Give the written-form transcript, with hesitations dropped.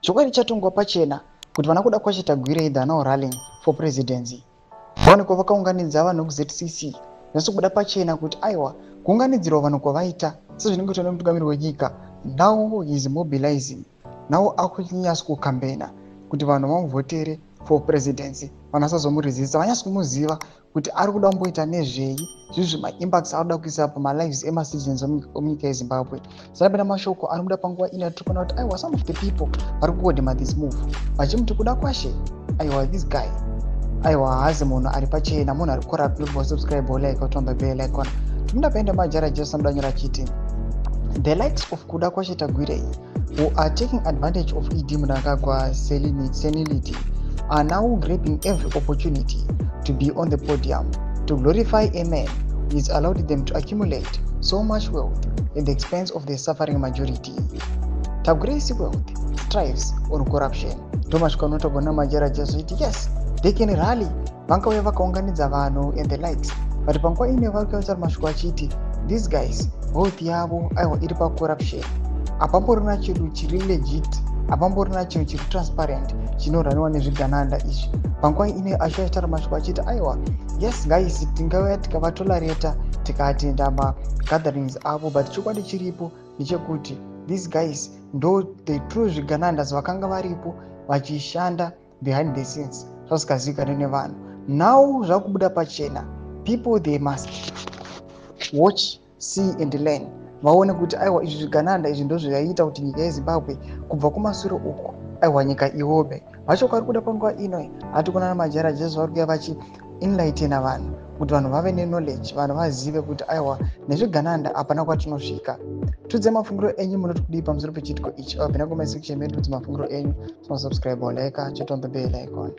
Chokwadi chatongwa pachena kuti vana Kudakwashe Tagwirei, they are now rallying for presidency. Vaonekwa vakaunganidza vanhu kuZCC. Zvasi kubuda pachena kuti aiwa, kuunganidzirwa vanhu kwavaita sezvinenge kuitwa nemutungamiri wenyika. Now he is mobilizing, now akunyatso kukambena kuti vanhu vamuvhotere for presidency. Vanhu vasazomuresista, vanyatso kumuziva kuti ari kuda kumboita nezvei, zvizvi maimpacts ari kuda kuisa pamalives emacitizens emunyika yeZimbabwe. Sarapinda mashoko anobuda panguva ino yatiri kuona kuti aiwa, some of the people vari kucondemna this move, vachimuti Kudakwashe, aiwa, this guy, aiwa, haazi munhu ari pachena, munhu ari corrupt. Subscribe, like, turn the bell icon. Tinoda paenda Majara Jesu amudanyora achiti the likes of Kudakwashe Tagwirei, who are taking advantage of ED Mnangagwa senility, are now grabbing every opportunity to be on the podium to glorify a man who has allowed them to accumulate so much wealth at the expense of the suffering majority. Tagwirei's wealth thrives on corruption. Ndomasvika unotaurwa naMajara Jesu iti yes, they can rally, vangauya vakaunganidza vanhu and the likes, but panguva ino vari kutaura mashoko achiti these guys, wealth yavo, aiwa, iri pacorruption. Hapamborina chinhu chiri legit, hapamborina chinhu chiri transparent chinoraniwa nezvigananda izvi. Panguva ino acho achitaura mashoko achiti aiwa, yes guys, tingauya tikavatolerata, tikaatenda magatherings avo, but chokwadi chiripo ndechekuti these guys ndo the true zviganandas vakanga varipo vachishanda behind the scenes, zvasingazivikanwi nevanhu. Now zvakubuda pachena. People, they must watch, see and learn, vaone kuti aiwa, izvi zvigananda izvi ndo zvaiita kuti nyika yeZimbabwe kubva kumasure uku, aiwa, nyika iome. Mashoko ari kuda panguva ino hati kuona namajara Jesu vari kuya vachienlightena vanhu kuti vanhu vave neknowledge, vanhu vazive kuti aiwa, nezvigananda hapana kwatinosvika. Tudze mafungiro enyu, munoti kudii pamusoro pechiitiko ichi? Apinda comment section medu, tudze mafungiro enyu. Subscribe, like, turn on the bell icon.